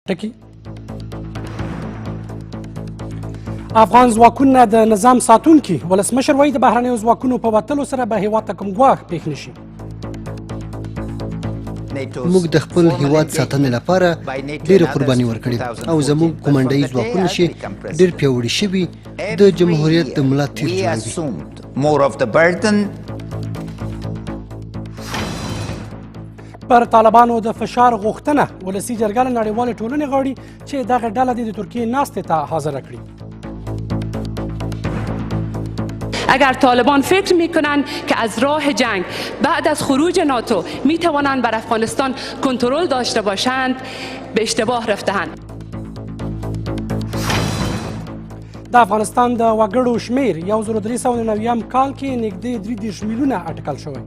ټکی. افغان ځواکونه د نظام ساتونکي، ولسمشر وایي د بهرنیو ځواکونو په وتلو سره به هیواد ته کوم ګواښ پېښ نشي. موږ د خپل هیواد ساتنې لپاره ډېره قرباني ورکړې او زموږ کومانډایي ځواکونه چې ډېر پیاوړي شوي، د جمهوریت د ملا تیر جوړوي. پر طالبانو د فشار غوښتنه، ولسي جرګه له نړیوالې ټولنې غواړي چې دغه ډله دې د ترکیې ناستې ته حاضره کړي. اگر طالبان فکر میکنند که از راه جنگ بعد از خروج ناتو میتوانند بر افغانستان کنترل داشته باشند، به اشتباه رفتهاند. د افغانستان د وګړو شمیر 1390 کال کې نږدې 33 میلیونه اټکل شوی.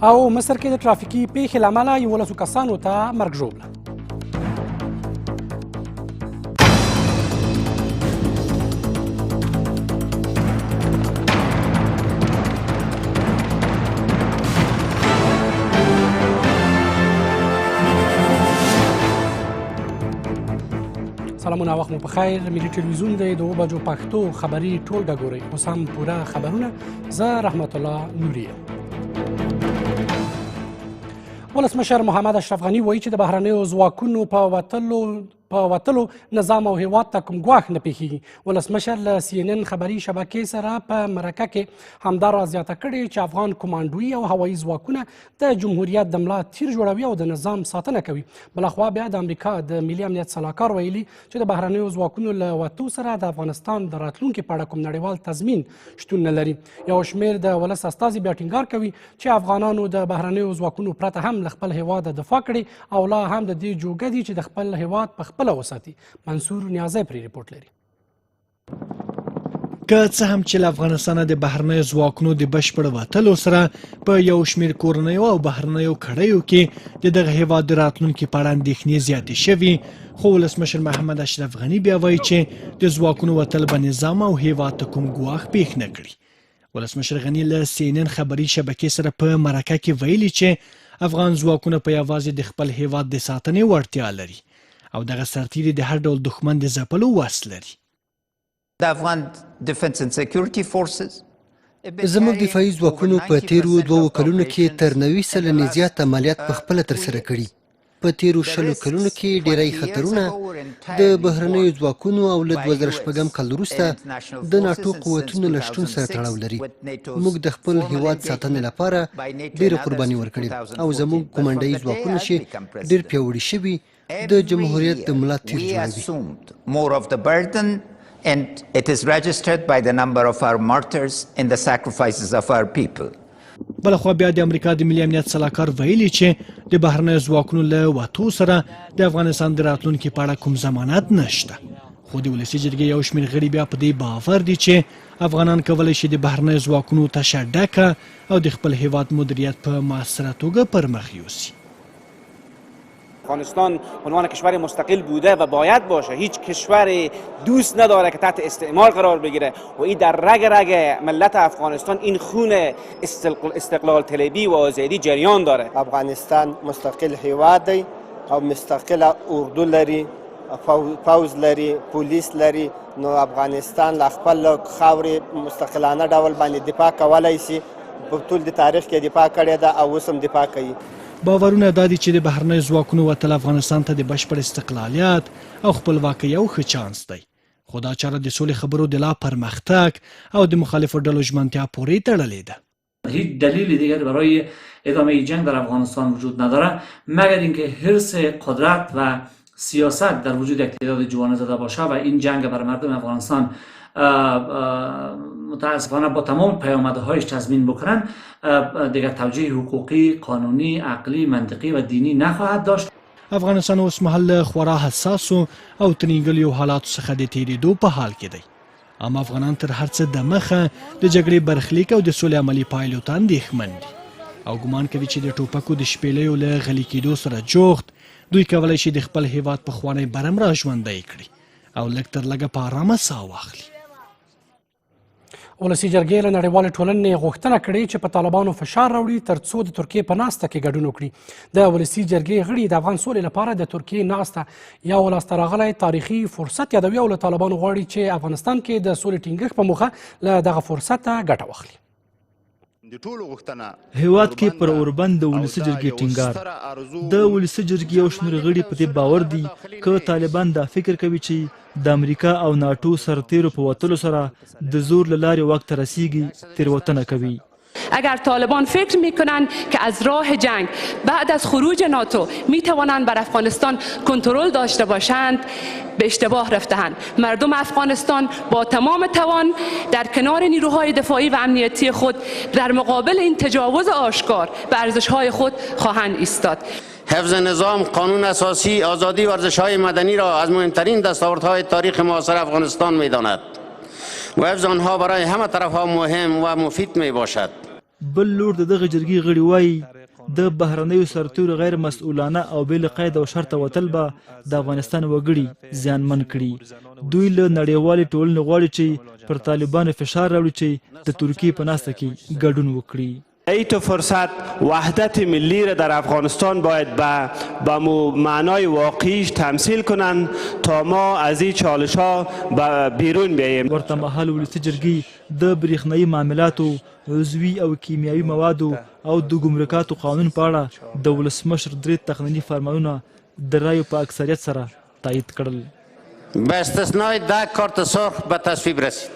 او مصر کې د ترافیکي پیښې له امله 11 کسانو ته مرګ ژوبله. سلامونه، وخت مو په خیر. ملي ټلویزیون دی، د 7 بجو پښتو خبري ټولګه ګورئ. اوس هم پوره خبرونه، زه رحمت الله نوري یم. ولسمشر محمد اشرف غني وایي چې د بهرنیو ځواکونو په وتلو نظام او هیواد ته کوم ګواښ نه پیښیږي. ولسمشر له سي ان ان خبري شبکې سره په مرکه کې همداراز زیاته کړې چې افغان کومانډوي او هوایي ځواکونه د جمهوریت د ملا تیر جوړوي او د نظام ساتنه کوي. بلخوا بیا د امریکا د ملي امنیت سلاکار ویلي چې د بهرنیو ځواکونو له وتو سره د افغانستان د راتلونکي په اړه کوم نړیوال تضمین شتون نه لري. یو شمېر د ولس استازي بیا ټینګار کوي چې افغانانو د بهرنیو ځواکونو پرته هم له خپل هیواده دفاع کړې او لا هم د دې جوګه دي چې د خپل هیواد په خپله وساتي. منصور نیازی پرې رپورټ لري. که څه هم چې له افغانستانه د بهرنیو ځواکونو د بشپړ وتلو سره په یو شمېر کورنیو او بهرنیو کړیو کې د دغه هیواد د راتلونکي په اړه اندېښنې زیاتې شوي، خو ولسمشر محمد اشرف غني بیا وایي چې د ځواکونو وتل به نظام او هیواد ته کوم ګواښ پېښ نه کړي. ولسمشر غني له سي ان ان خبري شبکې سره په مرکه کې ویلي چې افغان ځواکونه په یوازې د خپل هیواد د ساتنې وړتیا لري او دغه سرتیري د هر ډول دښمن د ځپلو وس لري. The Afghan Defense and Security Forces زموږ دفاعي ځواکونو په تیرو 2 کلونو کې تر 90% زیات عملیات په خپله ترسره کړي. په تیرو 20 کلونو کې ډیری خطرونه د بهرنیو ځواکونو او له 2006 کال وروسته د ناټو قوتونو له شتون سره تړاو لري. موږ د خپل هیواد ساتنې لپاره ډېره قرباني ورکړې او زموږ کومانډایي ځواکونه چې ډېر پیاوړي شوي، د جمهوریت د ملا تیر جوړوي. more of the burden, and it is registered by the number of our martyrs and the sacrifices of our people. بلخوا بیا د امریکا د ملي امنیت سلاکار ویلي چې د بهرنیو ځواکونو له وتو سره د افغانستان د راتلونکي په اړه کوم ضمانت نشته، خو د ولسي جرګې یو شمېر غړي بیا په دې باور دي چې افغانان کولی شي د بهرنیو ځواکونو تشه ډکه او د خپل هیواد مدیریت په موثره توګه پر مخ یوسي. افغانستان عنوان کشور مستقل بوده و باید باشه. هیچ کشور دوست نداره که تحت استعمار قرار بگیره و این در رگ رگ ملت افغانستان این خون استقلال طلبی و آزادی جریان داره. افغانستان مستقل هیواد دی او مستقله اردو لري، پوځ لري، پولیس لري، نو افغانستان له خپل خاورې مستقلانه ډول باندې دفاع کولای شي. په ټول د تاریخ کې دفاع کړې ده او اوس هم دفاع کوي. باورونه دا دي چې د بهرنیو ځواکونو وتل افغانستان ته د بشپړ استقلالیت او خپلواکۍ یو ښه چانس دی، خو دا چاره د سولې خبرو د لا پرمختګ او د مخالفو ډلو ژمنتیا پورې تړلې ده. هیچ دلیل دیگر برای ادامه جنگ در افغانستان وجود نداره، مگر اینکه حرص قدرت و سیاست در وجود یک تعداد جوانه زده باشه و این جنگ بر مردم افغانستان متاسفانه با تمام پیامدهایش تضمین بکنن. دیگر توجیه حقوقی، قانونی، عقلی، منطقی و دینی نخواهد داشت. افغانستان اوس مهال له خورا حساسو او ترینګلیو حالاتو څخه د تیریدو په حال کې دی. عام افغانان تر هر څه دمخه د جګړې برخلیک او د سولې عملي پایلو ته اندېښمن دي او ګمان کوي چې د ټوپکو د شپېلیو له غلي کېدو سره جوخت دوی کولی شي د خپل هیواد پخوانی برم را ژوندی کړي او لږ تر لږه په آرامه ساه واخلي. ولسي جرګې له نړیوالې ټولنې غوښتنه کړې چې په طالبانو فشار راوړي ترڅو د ترکیې په ناسته کې ګډون وکړي. د ولسي جرګې غړي د افغان سولې لپاره د ترکیې ناسته یو لاسته راغلی تاریخي فرصت یادوي او له طالبانو غواړي چې افغانستان کې د سولې ټینګښت په موخه له دغه فرصته ګټه واخلي. هیواد کې پر اوربند د ولسي جرګې ټینګار. د ولسي جرګې یو شمېر غړي په دې باور دي که طالبان دا فکر کوي چې د امریکا او ناټو سرتیرو په وتلو سره د زور له لارې واک ته رسیږي، تېروتنه کوي. اگر طالبان فکر میکنند که از راه جنگ بعد از خروج ناتو میتوانند بر افغانستان کنترل داشته باشند، به اشتباه رفتهاند. مردم افغانستان با تمام توان در کنار نیروهای دفاعی و امنیتی خود در مقابل این تجاوز آشکار به ارزش‌های خود خواهند ایستاد. حفظ نظام، قانون اساسی، آزادی و ارزش‌های مدنی را از مهمترین دستاوردهای تاریخ معاصر افغانستان می‌داند و حفظ آنها برای همه طرفها مهم و مفید می باشد. بل لور د دغه جرګې غړي وایي د بهرنیو سرتیرو غیر مسؤلانه او بې له قید او شرطه وتل به د افغانستان وګړي زیانمن کړي. دوی له نړیوالې ټولنې غواړي چې پر طالبانو فشار راوړي چې د ترکیې په ناسته کې ګډون وکړي. ایتو فرصت وحدت ملی را در افغانستان باید به معنای واقعیش تمثیل کنند تا ما از این چالش ها بیرون بیاییم. ورته مهال ولسي جرګې د برېښنايي معاملاتو، عضوي او کیمیاوي موادو او د ګمرکاتو قانون په اړه د ولسمشر درې تقنیني فرمانونه د رایو په اکثریت سره تایید کړل. به استثنای 10 کارت سرخ به تصویب رسید.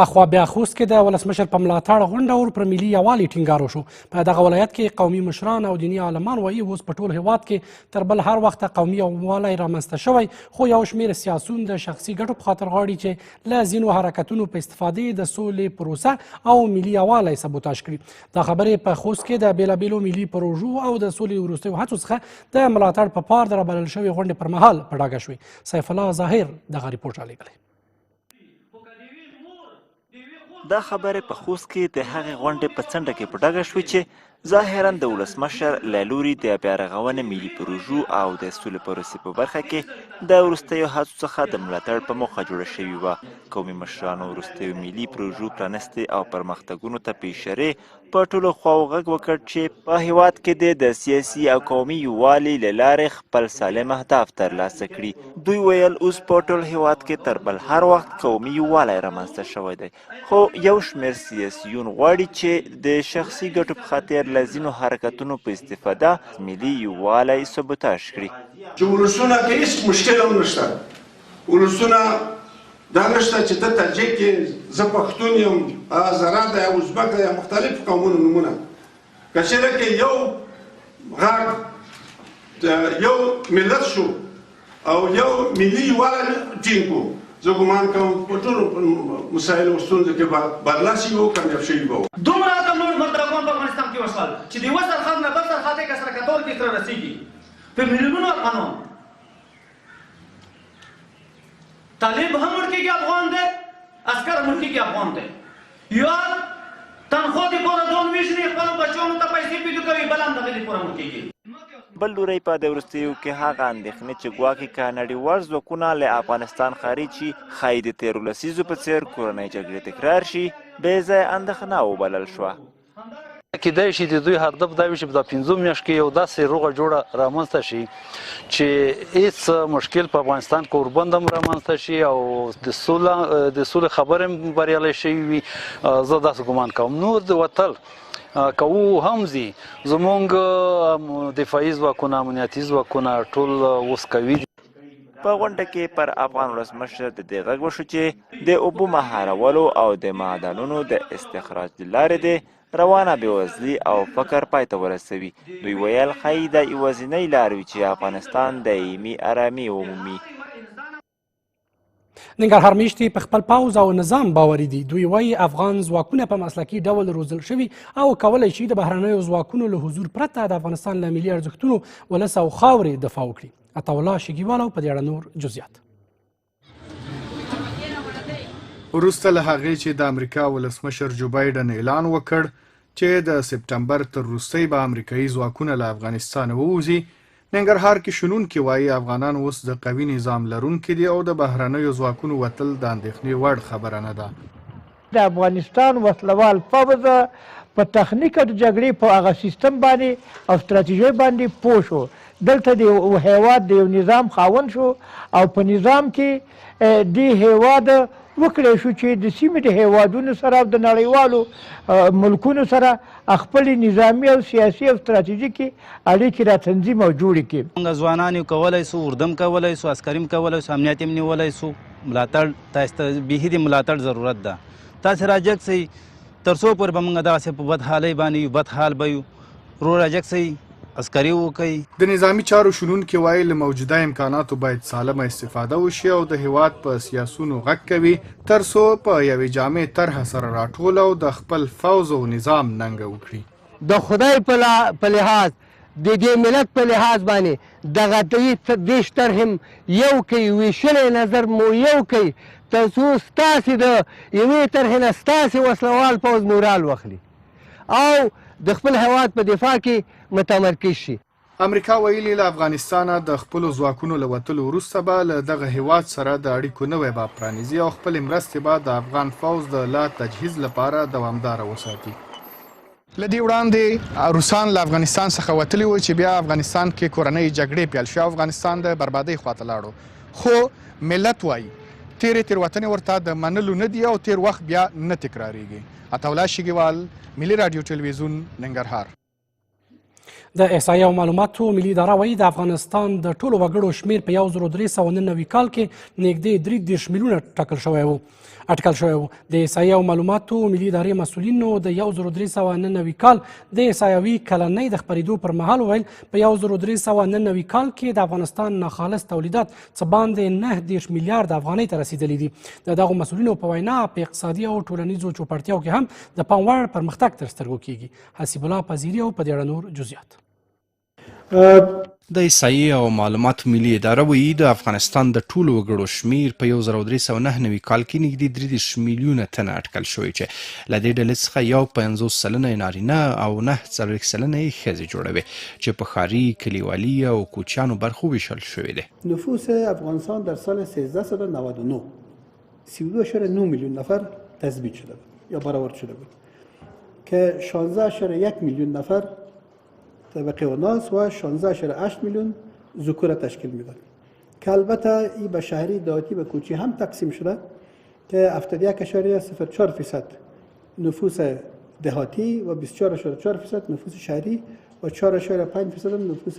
اخوا بیا خوست کې د ولسمشر په ملاتړ غونډه اور پر ملي یووالي ټینګار وشو. په دغه ولایت کې قومي مشران او دیني عالمان وایي اوس په ټول هیواد کې تر بل هر وخت قومي یووالی رامنځته شوی، خو یو شمېر سیاسون د شخصي ګټو په خاطر غواړي چې له ځینو حرکتونو په استفادې د سولې پروسه او ملي یووالی سبوتاژ کړي. دا خبرې په خوست کې د بېلابېلو ملي پروژو او د سولې وروستیو هڅو څخه د ملاتړ په پار د رابلل شوې غونډې پر مهال په ډاګه شوې. سیف الله ظاهر دغه رپورټ رالیږلی. دا خبرې په خوست کې د هغې غونډې په څنډه کې په ډاګه شوې چې ظاهراً د ولسمشر له لوري د بیارغونې ملي پروژو او د سولې پروسې په برخه کې د وروستیو هڅو څخه د ملاتړ په موخه جوړه شوې وه. قومي مشرانو وروستیو ملي پروژو پرانستې او پرمختګونو ته په اشارې په ټولو خواوو غږ وکړ چې په هیواد کې دې د سیاسي او قومي یووالي له لارې خپل سالم اهداف ترلاسه کړي. دوی ویل اوس په ټول هیواد کې تر بل هر وخت قومي یووالی رامنځته شوی دی، خو یو شمېر سیاسیون غواړي چې د شخصي ګټو په خاطر له ځینو حرکتونو په استفاده ملي یووالی سبوتاژ کړي. چې ولسونه کې هیڅ مشکل هم نشته، ولسونه دا نشته چې ته تاجک یې، زه پښتون یم، هزاره دی، ازبک دی، مختلف قومونو نومونه. که چېرې کې یو غږ یو ملت شو او یو ملي یووالی ټینګ کړو، زه ګمان کوم په ټولو مسایلو او ستونزو کې به برلاسي وو، کامیاب شوي به وو. دومره مردرګان په افغانستان کې وشول چې د یوه سرحد نه بل سرحد یې که سره کتار کې سره رسېږي، په میلیونونو افغانان. طالب هم مړ کېږي افغان دی، عسکر هم مړ کېږي افغان دی. یا تنخوا دپاره ځان وژني، خپلو بچیانو ته پیسې پیدا کوي، بل هم دغې دپاره مړ کېږي. بل لوری په دې وروستیو کې هغه اندېښنې چې ګواکې که نړیوال ځواکونه له افغانستان خارج شي، ښایي د تېرو لسیزو په څېر کورنۍ جګړې تکرار شي، بې ځایه اندېښنه وبلل شوه. کېدای شي د دوی هدف دا وي چې په دا 5 میاشتو کې یو داسې روغه جوړه رامنځته شي چې هیڅ مشکل په افغانستان کې اوربند هم رامنځته شي او د سولې خبرې هم بریالۍ شوي وي. زه داسې ګمان کوم. نور د وتل کوو هم ځي، زمونږ دفاعي ځواکونه، امنیتي ځواکونه ټول اوس قوي دي. په غونډه کې پر افغان ولسمشر د دې غږ وشو چې د اوبو مهارولو او د معدنونو د استخراج له لارې دې روانه بېوزلي او فقر پای ته ورسوي. دوی ویل ښایي دا یوازینۍ لار وي چې افغانستان دایمي ارامي ومومي. ننګرهار میشتي په خپل پوځ او نظام باوري دي. دوی وایي افغان ځواکونه په مسلکي ډول روزل شوي او کولی شي د بهرنیو ځواکونو له حضور پرته د افغانستان له ملي ارزښتونو، ولس او خاورې دفاع وکړي. عطاالله شګیوال او په دې اړه نور جزئیات. وروسته له هغې چې د امریکا ولسمشر جو بایډن اعلان وکړ چې د سپټمبر تر وروستۍ به امریکایي ځواکونه له افغانستانه ووځي، ننګرهار کې شنونکي وایي افغانان اوس د قوي نظام لرونکي دي او د بهرنیو ځواکونو وتل د اندېښنې وړ خبره نه ده. د افغانستان وسله وال پوځ په تخنیک او د جګړې په هغه سیستم باندې او ستراتیژۍ باندې پوه شو. دلته د یو هیواد د یو نظام خاوند شو او په نظام کې دې هیواد وکړای شو چې د سیمې د هیوادونو سره او د نړیوالو ملکونو سره خپلې نظامي او سیاسي او ستراتیژیکې اړیکې را تنظیم او جوړې کړي. موږ ځوانان یو، کولای شو اردم کولای شو، عسکري هم کولای شو، امنیت هم نیولای شو. ملاتړ تاسو ته بیخي د ملاتړ ضرورت ده. تاسې راجګ شئ، تر څو پورې به موږ دغسې په بد حالۍ باندې یو، بد حال به یو. ورور راجګ شئ، عسکري وکړئ. د نظامي چارو شنونکي وايي، له موجوده امکاناتو باید سالمه استفاده وشي او د هېواد په سیاسیونو غږ کوي تر څو په یوې جامع طرحه سره راټول او د خپل فوځ او نظام ننګه وکړي. د خدای په لحاظ، د دې ملت په لحاظ باندې دغه 30 طرحې هم یو کړئ، ویشلی نظر مو یو کړئ، تر څو ستاسې د یوې طرحې نه ستاسې وسلوال پوځ مورال واخلي او د خپل هیواد په دفاع کې متمرکز شي. امریکا ویلي، له افغانستانه د خپلو ځواکونو له وتلو وروسته به له دغه هیواد سره د اړیکو نوی باب پرانیزي او خپلې مرستې به د افغان فوځ د لا تجهیز لپاره دوامداره وساتي. له دې وړاندې روسان له افغانستان څخه وتلي وو چې بیا افغانستان کې کورنۍ جګړې پیل شوې او افغانستان د بربادۍ خواته لاړو، خو ملت وایي تېرې تېروتنې ورته د منلو نه دي او تېر وخت بیا نه تکرارېږي. عطاالله شګیوال، ملي راډیو ټلویزیون، ننګرهار. د احصایې او معلوماتو ملي اداره وایي د افغانستان د ټولو وګړو شمېر په 1399 کال کې نږدې 33 میلیونه ټاکل شوی و اټکل شوی و. د احصایې او معلوماتو ملي ادارې مسؤلینو د 1399 کال د احصایوي کلنۍ د خپرېدو پر مهال وویل په 1399 کال کې د افغانستان ناخالص تولیدات څه باندې 39 میلیارد افغانۍ ته رسېدلي دي. د دغو مسؤلینو په وینا په اقتصادي او ټولنیزو چوپړتیاو کې هم د پام وړ پرمختګ تر سترګو کیږي. حسیب الله پذیري او په دې اړه نور جزئیات. د احصایې او معلوماتو ملي اداره وایي د افغانستان د ټولو وګړو شمیر په 1399 کال کې نږدې 33 میلیونه تنه اټکل شوی چې له دې ډلې څخه 51% یې نارینه او 49% یې ښځې جوړوي چې په ښاري، کلیوالي او کوچیانو برخو ویشل شوې دي. نفوس افغانستان در سال 1399 32.9 میلیون نفر تثبیت شده بود یا برآورد شده بود که 16.1 میلیون نفر طبقه اناث و 16.8 میلیون ذکور تشکیل میداد که البته ای به شهری، دهاتی و کوچی هم تقسیم شده که 71.04% نفوس دهاتی و 24.4% نفوس شهری و 4.5% نفوس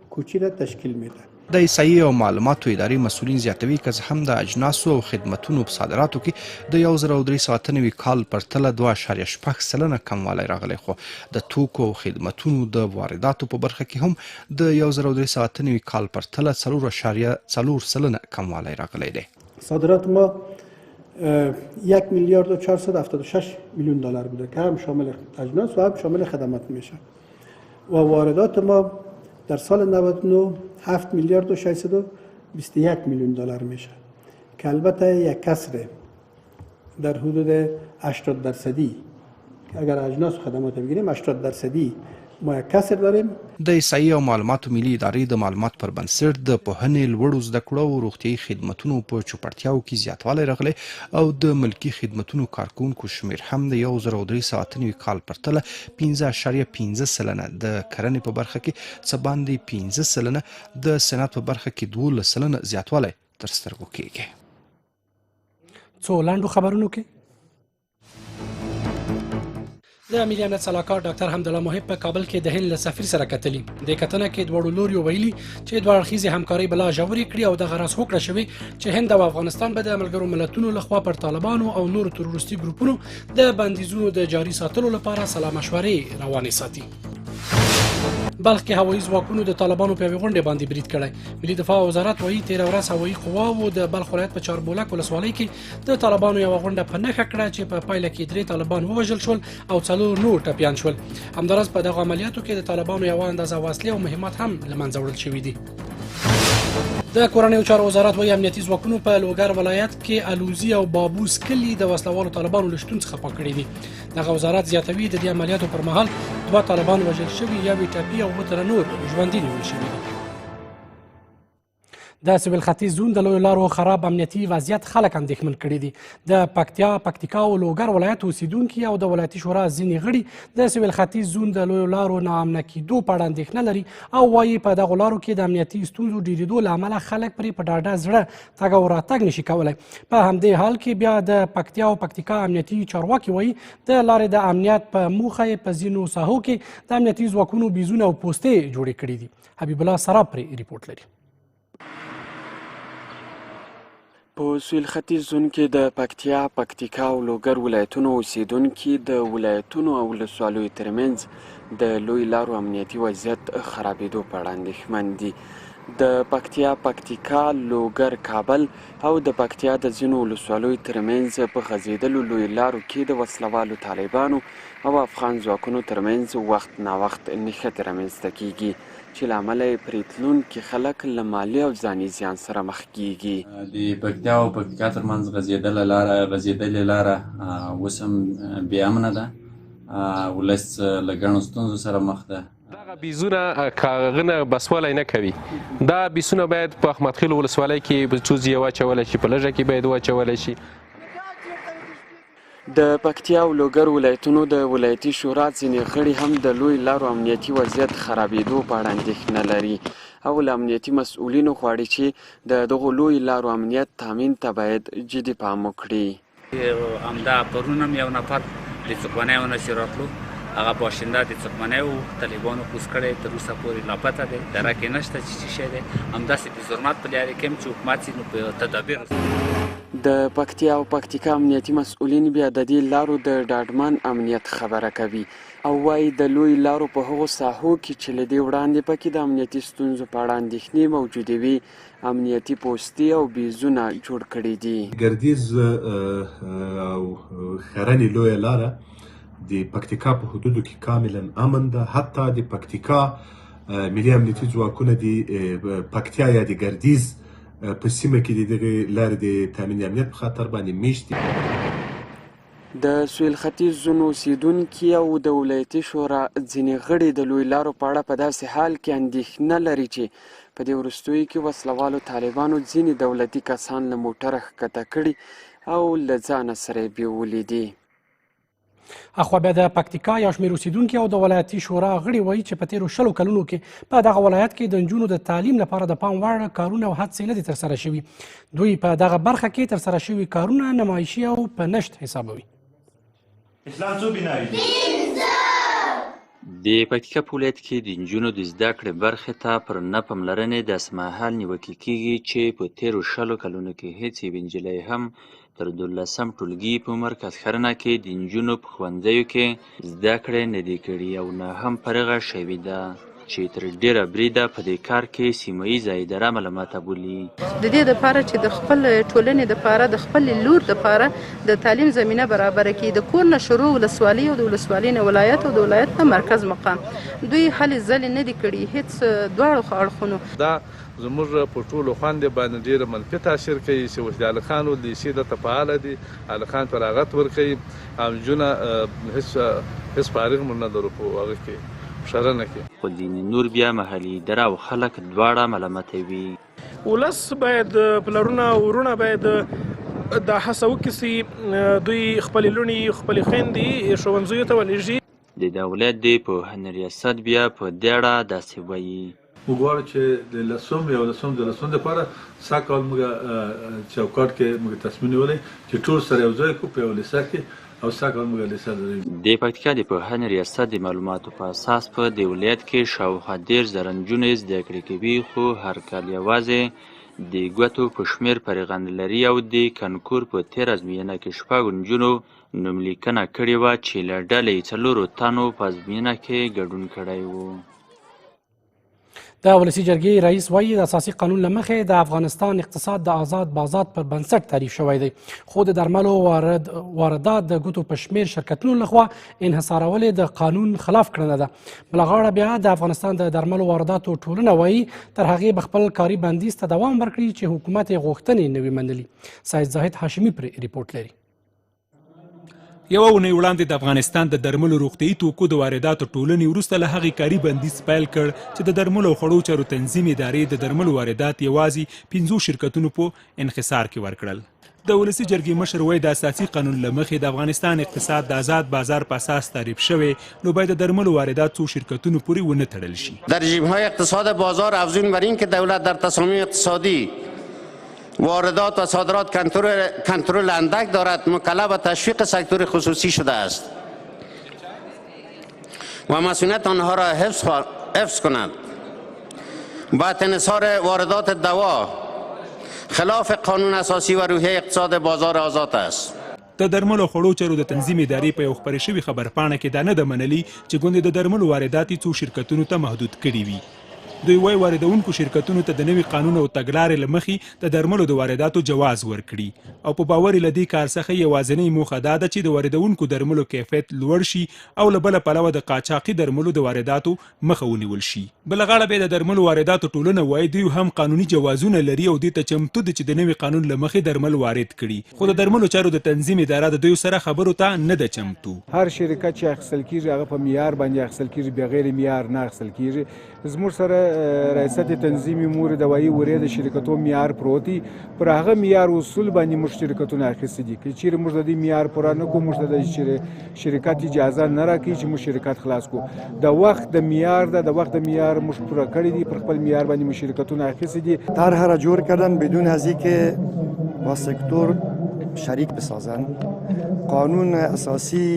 کوچی را تشکیل میده. د احصایې او معلوماتو ادارې مسؤلین زیاتوي که څه هم د اجناسو او خدمتونو په صادراتو کې د 1398 کال پرتله 2.6% کموالی راغلی، خو د توکو او خدمتونو د وارداتو په برخه کې هم د 1398 کال پرتله 4.4% کموالی راغلی دی. صادرات ما 1 میلیارد و 476 میلیون دلار بوده که هم شامل اجناس و هم شامل خدمات میشه و واردات ما در سال 99 7 میلیارد و 621 میلیون دلار میشه که البته یک کسر در حدود 80%، اگر اجناس و خدمات بگیریم 80% ما یک کسر داریم. د احصایې او معلوماتو ملي ادارې د معلومات پر بنسټ د پوهنې، لوړو زده کړو او روغتیايي خدمتونو په چوپړتیاو کې زیاتوالی راغلی او د ملکي خدمتونو کارکوونکو شمېر هم د 1398 کال پرتله 5.5%، د کرنې په برخه کې څه باندې 5%، د صنعت په برخه کې 12% زیاتوالی تر سترګو کېږي. څو لنډو خبرونو کې د ملي امنیت سلاکار ډاکټر حمدالله محب په کابل کې د هند له سفیر سره کتلي. د کتنه کې دواړو لوریو ویلي چې دوه اړخیزې همکارۍ به لا ژورې کړي او دغه راز هوکړه شوې چې هند او افغانستان به د ملګرو ملتونو لخوا پر طالبانو او نورو تروریستي ګروپونو د بندیزونو د جاري ساتلو لپاره سلا مشورې روانې ساتي. بلخ کې هوایي ځواکونو د طالبانو په یوې غونډې باندې برید کړی. ملي دفاع وزارت وایي تېره ورځ هوایي قواو د بلخ ولایت په چاربولک ولسوالۍ کې د طالبانو یوه غونډه په نښه کړه چې په پایله کې 3 طالبان ووژل شول او 4 نور ټپیان شول. همداراز په دغو عملیاتو کې د طالبانو یوه اندازه وسلې او مهمات هم له منځه وړل شوي دي. د کورنیو چارو وزارت وایي امنیتي ځواکونو په لوګر ولایت کې الوزي او بابوس کلي د وسلهوالو طالبانو له شتون څخه پاک کړي دي. دغه وزارت زیاتوي د دې عملیاتو پر مهال 2 طالبان وژل شوي، یو یې ټپي او 7 تنه نور ژوندي نیول شوي دي. د سویل ختیځ زون د لویو لارو خراب امنیتي وضعیت خلک اندېښمن کړي دي. د پکتیا، پکتیکا او لوګر ولایت اوسیدونکي او د ولایتي شورا ځینې غړي د سویل ختیځ زون د لویو لارو ناامنه کېدو په اړه اندېښنه لري او وایي په دغو لارو کې د امنیتي ستونزو ډېرېدو له امله خلک پرې په ډاډه زړه تګ او راتګ نشي کولی. په همدې حال کې بیا د پکتیا او پکتیکا امنیتي چارواکي وایي د لارې د امنیت په موخه یې په ځینو ساحو کې د امنیتي ځواکونو بیزونه او پوستې جوړې کړې دي. حبیب الله سراب پرې رپورټ لري. په سویل ختیځ زون کې د پکتیا، پکتیکا او لوګر ولایتونو اوسېدونکي د ولایتونو او ولسوالیو ترمنځ د لوی لارو امنیتي وضعیت خرابېدو په اړه اندېښمن دي. د پکتیا، پکتیکا، لوګر، کابل او د پکتیا د ځینو ولسوالیو ترمنځ په غځېدلو لویو لارو کې د وسلهوالو طالبانو او افغان ځواکونو ترمنځ وخت ناوخت نښتې رامنځته کېږي چې له امله یې پرې تلونکي خلک له مالي او ځاني زیان سره مخ کېږي. د پکتیا او پکتیکا ترمنځ غځېدله لاره غځېدلې لاره اوس هم بې امنه ده، ولس له ګڼو ستونزو سره مخ ده. دغه بیزونه کاغنه بسوالی نه کوي، دا بیسونه باید په احمدخیل ولسوالۍ کې په څو ځایه واچول شي، په لږه کې باید واچول شي. د پکتیا او لوګر ولایتونو د ولایتي شورا ځینې غړي هم د لوی لارو امنیتي وضعیت خرابېدو په اړه اندېښنه لري او له امنیتي مسؤلینو غواړي چې د دغو لوی لارو امنیت تامین ته باید جدي پام وکړي. همدا پرون هم یو نفر د څکمنیو نه چې راتلو هغه باشنده د څکمنیو طالبانو کوز کړی، تر اوسه پورې لاپته دی، درک یې نشته چې څه شی دی. همداسې د زرمت په لارې کې هم چې حکومت سي نو په تدابیرو. د پکتیا او پکتیکا امنیتي مسؤلین بیا د دې لارو د ډاډمن امنیت خبره کوي او وايي د لویو لارو په هغو ساحو کې چې له دې وړاندې پکې د امنیتي ستونزو په اړه اندېښنې موجودې وې، امنیتي پوستې او بیزونه جوړ کړي دي. ګردیز او ښرنې لویه لاره د پکتیکا په حدودو کې کاملا امن ده، حتی د پکتیکا ملي امنیتي ځواکونه د پکتیا یا د ګردیز په سیمه کې د دغې لارې د تامین امنیت په خاطر باندې میشت دي. د سویل ختیځ زون اوسېدونکي او د ولایتي شورا ځینې غړي د لوی لارو په اړه په داسې حال کې اندېښنه لري چې په دې وروستیو کې وسلهوالو طالبانو ځینې دولتي کسان له موټره ښکته کړي او له ځانه سره یې بیولي دي. اخوا بیا د پکتیکا یو شمېر اوسېدونکي او د ولایتي شورا غړي وایي چې په تېرو 20 کلونو کې په دغه ولایت کې د نجونو د تعلیم لپاره د پام وړ کارونه او هڅې نه دي ترسره شوي. دوی په دغه برخه کې ترسره شوي کارونه نمایشي او په نشت حسابوي. اسلام څو بناوې دي؟ د پکتیکا په ولایت کې د نجونو د زده کړې برخې ته پر نه پاملرنې داسې مهال نیوکې کېږي چې په تېرو 20 کلونو کې هېڅ یوې نجلۍ هم تر 12 ټولګي په مرکز ښرنه کې د نجونو په ښوونځیو کې زده کړې نه دي کړي او نه هم فارغه شوې ده چې تر ډېره بریده په دې کار کې سیمه ییزه اداره ملامته بولي. د دې لپاره چې د خپل ټولنې لپاره د خپل لور لپاره د تعلیم زمینه برابره کړي، د کور نه شروع ولسوالۍ او د ولسوالۍ نه ولایت او د ولایت نه مرکز مقام دوی هلې ځلې نه دي کړي، هیڅ دواړو اړخونو. دا زموږ په ټولو خوندې باندې ډېر منفي تاثیر کوي چې اوس د هلکانو لیسې دلته فعاله دي، هلکان فراغت ورکوي او نجونه هیڅ فارغ موږ نه لرو په هغه کې ښرنه کې. خو ځینې نور بیا محلي اداره او خلک دواړه ملامتوي. ولس باید، پلرونه او وروڼه باید دا هڅه وکړي چې دوی خپلې لوڼې خپلې خویندې ښوونځیو ته ولېږي. د دولت د پوهنې ریاست بیا په دې اړه داسې وایي. موږ غواړو چې د لسم، یولسم، دولسم لپاره سږ کال موږ چوکاټ کې موږ تصمیم نیولی چې ټول سره یو ځای کړو په یوه لیسه کې او سږ کال موږ لیسه لرو. د پکتیکا د پوهنې ریاست د معلوماتو په اساس په دې ولایت کې شاوخوا 30,000 نجونې زده کړې کوي، خو هر کال یوازې د ګوتو په شمېر فارغان لري او د کنکور په تېره ازموینه کې 6 نجونو نوملیکنه کړې وه چې له ډلې یې 4 تنو په ازموینه کې ګډون کړی و. د ولسي جرګې رئیس وایي د اساسي قانون له مخې د افغانستان اقتصاد د آزاد بازار پر بنسټ تعریف شوی دی، خو د درملو واردات د ګوتو په شمېر شرکتونو لخوا انحصارول د قانون خلاف کړنه ده. بله غاړه بیا د افغانستان د درملو وارداتو ټولنه وایي تر هغې به خپل کاري بندیز ته دوام ورکړي چې حکومت یې غوښتنې نه وي منلي. سید زاهد هاشمي پرې رپورټ لري. یوه اونۍ وړاندې د افغانستان د درملو روغتیايي توکو د وارداتو ټولنې وروسته له هغې کاري بندیز پیل کړ چې د درملو او خوړو چارو تنظیم ادارې د درملو واردات یوازې پنځو شرکتونو په انحصار کې ورکړل. د ولسي جرګې مشر وایي د اساسي قانون له مخې د افغانستان اقتصاد د ازاد بازار په اساس تعریف شوی، نو باید د درملو واردات څو شرکتونو پورې ونه تړل شي. در رژیم‌های اقتصاد بازار افزون بر اینکه دولت در تصامیم اقتصادی واردات و صادرات کنترل اندک دارد، مکلف به تشویق سکتور خصوصی شده است و مسئولیت آنها را حفظ کند. با انحصار واردات دوا خلاف قانون اساسی و روحیه اقتصاد بازار آزاد است. د درملو او خوړو چارو د تنظیم ادارې په یو خپرې شوې خبرپاڼه کې دا نه ده منلې چې ګوندې د درملو واردات یې څو شرکتونو ته محدود کړي وي. دوی وایي واردونکو شرکتونو ته د نوي قانون او تګلارې له مخې د درملو د وارداتو جواز ورکړي او په باور یې له دې کار څخه یوازینۍ موخه دا ده چې د واردونکو درملو کیفیت لوړ شي او له بله پلوه د قاچاقي درملو د وارداتو مخه ونیول شي. بله غاړه بیا د درملو وارداتو ټولنه وایي دوی هم قانوني جوازونه لري او دې ته چمتو دي چې د نوي قانون له مخې درمل وارد کړي، خو د درملو چارو د تنظیم اداره د دوی سره خبرو ته نه ده چمتو. هر شرکت چې اخیستل کیږي هغه په معیار باندې اخیستل کیږي، بغیر معیار نه اخیستل کیږي. زموږ سره ریاست تنظیم امور دوایی ورې د شرکتو معیار پروت دی، پر هغه معیار اصول باندې موږ شرکتونه اخیستي دي. که چیرې موږ د دې معیار پوره نه کړو، موږ ته د شرکت اجازه نه راکوي چې موږ شرکت خلاص کړو. د وخت د معیار ده، د وخت د معیار موږ پوره کړی دی، پر خپل معیار باندې موږ شرکتونه اخیستي دي. طرح را جور کردن بدون از اینکه با سکتور شریک بسازن. قانون اساسی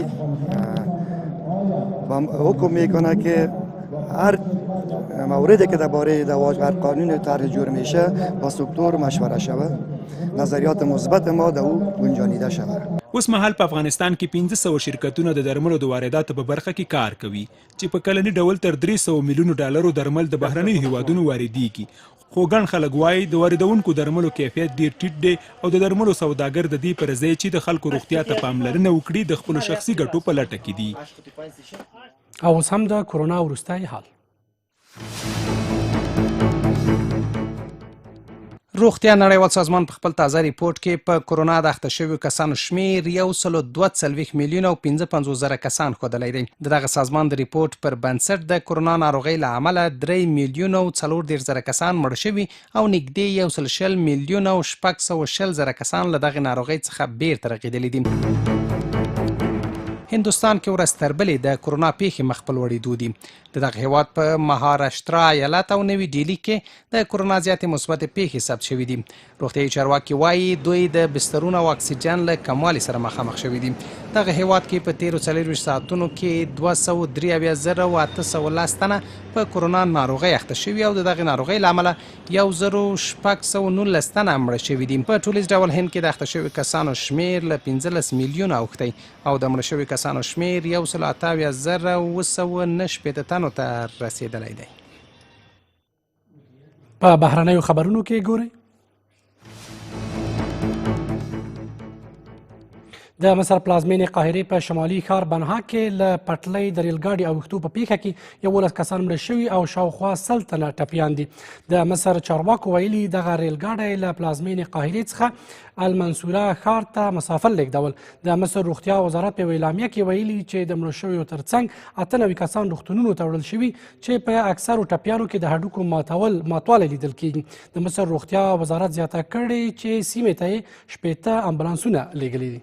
حکم میکنه که هر موردی که درباره دوا هر قانون طرح جور میشه با سکتور مشوره شود، نظریات مثبت ما در او گنجانیده شود. اوس مهال په افغانستان کې 500 شرکتونه د درملو د وارداتو په برخه کې کار کوي چې په کلني ډول تر 300 میلیونو ډالرو درمل د بهرنیو هیوادونو واردیږي، خو ګڼ خلک وایي د واردونکو درملو کیفیت ډیر ټیټ دی او د درملو سوداګر د دې پر ځای چې د خلکو روغتیا ته پاملرنه وکړي د خپلو شخصي ګټو په لټه کې دي. او اوس هم د کرونا وروستی حال. روغتیا نړیوال سازمان په خپل تازه ریپورټ کې په کرونا د اخته شویو کسانو شمېر 142 میلیون او 55 زره کسان ښودلی دی. د دغه سازمان د ریپورټ پر بنسټ د کرونا ناروغۍ له امله 3 میلیون او 34 زره کسان مړه شوي او نږدې 120 میلیون او 620 زره کسان له دغې ناروغۍ څخه بیرته رغېدلي دي. هندوستان کې ورځ تر بلې د کرونا پیښې مخ په لوړېدو دي. د دغه هیواد په مهاراشترا ایالت او نوي ډیلي کې د کرونا زیاتې مثبتې پیښې ثبت شوې دي. روغتیايي چارواکي وایي دوی د بسترونو او اکسیجن له کموالي سره مخامخ شوي دي. دغه هیواد کې په تیرو 24 ساعتونو کې 273,810 تنه په کرونا ناروغۍ اخته شوي او د دغې ناروغۍ له امله 1619 تنه مړه شوي دي. په ټولیز ډول هند کې د اخته شویو کسانو شمېر له 15 میلیونه اوښتی او د مړه شویو کسانو شمېر 178,769 تنو ته رسېدلی دی. په بهرنیو خبرونو کې ګورئ. د مصر پلازمینې قاهرې په شمالي ښار بنها کې له پټلۍ د ریلګاډي اوښتو په پیښه کې 11 کسان مړه شوي او شاوخوا 100 تنه ټپیان دي. د مصر چارواکو ویلي دغه ریلګاډی له پلازمینې قاهرې څخه المنصوره ښار ته مسافر لیږدول. د مصر روغتیا وزارت په اعلامیه کې ویلي چې د مړو شویو ترڅنګ 98 کسان روغتونونو ته وړل شوي چې په اکثرو ټپیانو کې د هډوکو ماتوالی لیدل کیږي. د مصر روغتیا وزارت زیاته کړې چې سیمې ته یې 60 امبولانسونه لیږلي دي.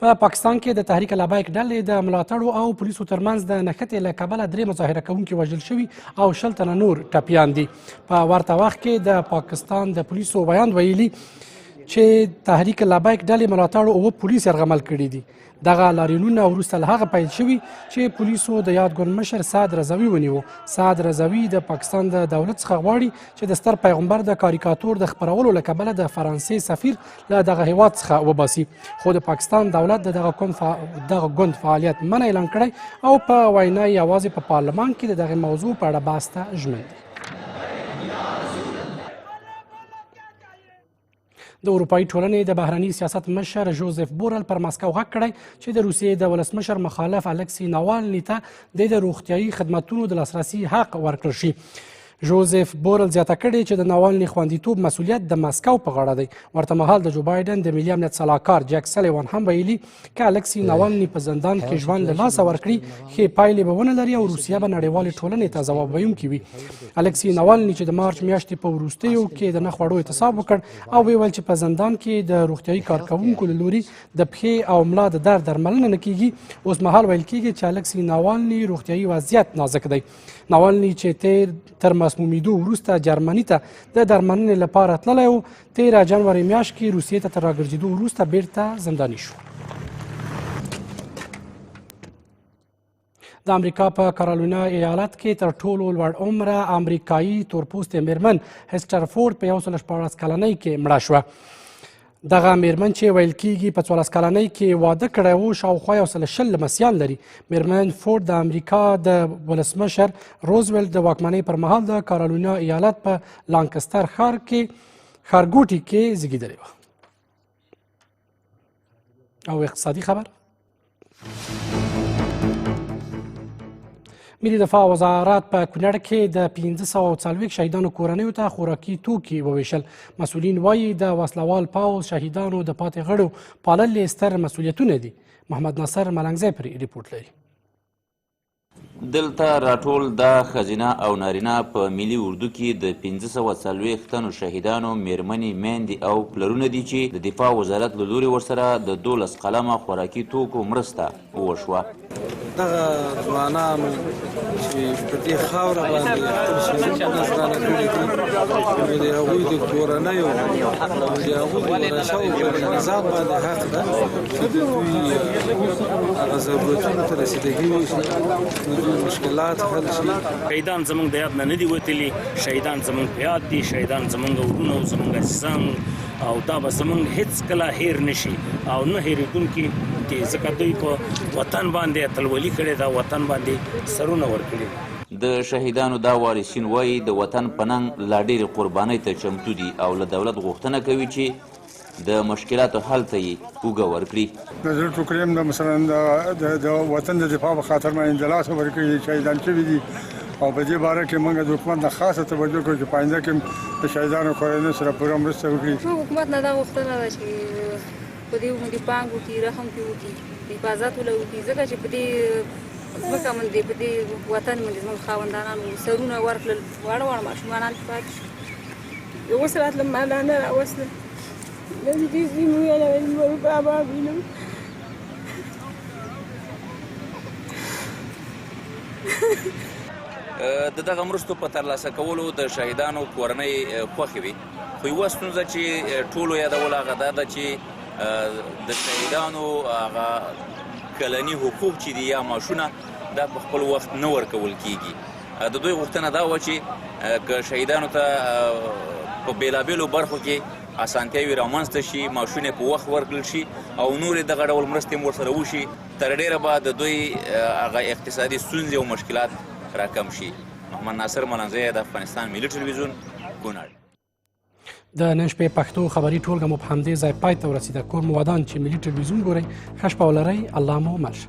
په پاکستان کې د تحریک لبیک ډلې د ملاتړو او پولیسو ترمنځ د نښتې له کبله 3 مظاهره کوونکي وژل شوي او 20 تنه نور ټپیان دي. په ورته وخت کې د پاکستان د پولیسو ویاند ویلي چې تحریک لبیک ډلې ملاتړو 7 پولیس یرغمل کړي دي. دغه لاریونونه وروسته له هغه پیل شوي چې پولیسو د یاد ګوند مشر سعد رضوي ونیو. سعد رضوي د پاکستان د دولت څخه غواړي چې د ستر پیغمبر د کاریکاتور د خپرولو له کبله د فرانسې سفیر له دغه هیواد څخه وباسي، خو د پاکستان دولت د دغه ګوند فعالیت منع اعلان کړی او په وینا یې یوازې په پارلمان کې د دغې موضوع په اړه بحث ته ژمن دی. د اروپایي ټولنې د بهرني سیاست مشر جوزف بورل پر مسکو غږ کړی چې د روسیې د ولسمشر مخالف الکسي ناوالني ته د روغتیایي خدمتونو د لاسرسي حق ورکړل شي. جوزف بورل زیاته کړې چې د ناوالني خوندیتوب مسولیت د مسکو په غاړه دی. ورته مهال د جو بایډن د ملي امنیت سلاکار جک سلیوان هم ویلي که الکسي ناوالني په زندان کې ژوند له لاسه ورکړي، ښې پایلې به ونه لري او روسیه به نړیوالې ټولنې ته ځواب ویونکې وي. الکسي ناوالني چې د مارچ میاشتې په وروستیو کې د نه خوړو اعتصاب وکړ او ویل چې په زندان کې د روغتیایي کارکوونکو له لوري د پښې او ملا د درد درملنه نه کیږي، اوس مهال ویل کیږي چې الکسي ناوالني روغتیایي وضعیت نازک دی. ناوالني چې تیر تر مسمومیدو وروسته جرمني ته د درملنې لپاره تللی و، تیره جنوري میاشت کې روسیې ته تر راګرځېدو وروسته بیرته زنداني شو. د امریکا په کارولاینا ایالت کې تر ټولو لوړ عمره امریکایي تورپوستې میرمن هسټر فورډ په 116 کلنۍ کې مړه شوه. دغه میرمن چې ویل کیږي په 14 کلنۍ کې واده کړی و، شاوخوا 120 لمسیان لري. میرمن فورډ د امریکا د ولسمشر روزولت د واکمنۍ پر مهال د کارولاینا ایالت په لانکستر ښارګوټي کې زیږېدلې وه. او اقتصادي خبر. ملي دفاع وزارت په کونړ کې د 540 شهیدانو کورنیو ته خوراکي توکي وویشل. مسؤلین وایي د وسلوال پوځ شهیدانو د پاتې غړو پالل یې ستر مسؤلیتونه دي. محمد ناصر ملنګزی پرې رپورټ لري. دلته راټول دا ښځینه او نارینه په ملي اردو کې د 540 تنو شهیدانو میرمنې، میندې او پلرونه دي چې د دفاع وزارت له لوري ورسره د 12 قلمه خوراکي توکو مرسته وشوه. دغه ځوانانو چې په دې خاوره باندې خپل سرونه نذرانه کړي دي، نو د هغوی د کورنیو او د هغوی د ورثو پر نظام باندې حق ده چې د دوی هغه ضرورتونو ته رسیدګي وشي، د دوی مشکلات حل شي. شهیدان زموږ د یاد نه نه دي وتلي، شهیدان زموږ په یاد دي، شهیدان زموږ وروڼه او زموږ عزیزان، او دا به زموږ هیڅکله هیر نه شي او نه هېرېدونکي دي، ځکه دوی په وطن باندې اتلولي کړې ده، وطن باندې سرونه ورکړي دي. د شهیدانو دا وارثین وایي د وطن په ننګ لا ډېرې قربانۍ ته چمتو دي او له دولت غوښتنه کوي چې د مشکلاتو حل ته یې اوږه ورکړي. د زړه ټوکرې هم مثلا د وطن د دفاع په خاطر باندې د لاسه ورکړي دي، شهیدان شوي دي، او په دې باره کې موږ د حکومت نه خاصه توجه کوو چې په آینده کې د شهیدانو کورنیو سره پوره مرسته وکړي. حکومت نه دا غوښتنه ده چې په دې باندې پانګ وکړي، رحم پرې وکړي، حفاظت وله وکړي، ځکه چې په دې ځمکه باندې، په دې وطن باندې زموږ خاوندانانو سرونه ورکړل، واړه واړه ماشومانان پرې پاتې شول. اوس راتلم ما لا نه راوستل، نن دې زوی مې ویل ویل مور بابا وینم. د دغه مرستو په ترلاسه کولو د شهیدانو کورنۍ خوښې وي، خو یوه ستونزه چې ټولو یادوله هغه دا ده چې د شهیدانو هغه کلني حقوق چې دي یا معاشونه دا په خپل وخت نه ورکول کیږي. د دوی غوښتنه دا وه چې که شهیدانو ته په بېلابېلو برخو کې اسانتیاوې رامنځته شي، معاشونه په وخت ورکړل شي او نورې دغه ډول مرستې هم ورسره وشي، تر ډېره به د دوی هغه اقتصادي ستونزې او مشکلات راکم شي. محمد ناصر ملنګزی، د افغانستان ملي ټلویزیون، کونړ. د نن شپې پښتو خبري ټولګه مو په همدې ځای پای ته ورسېده. کور مو ودان چې ملي ټلویزیون ګورئ. ښه شپه ولرئ. الله مو مل شه.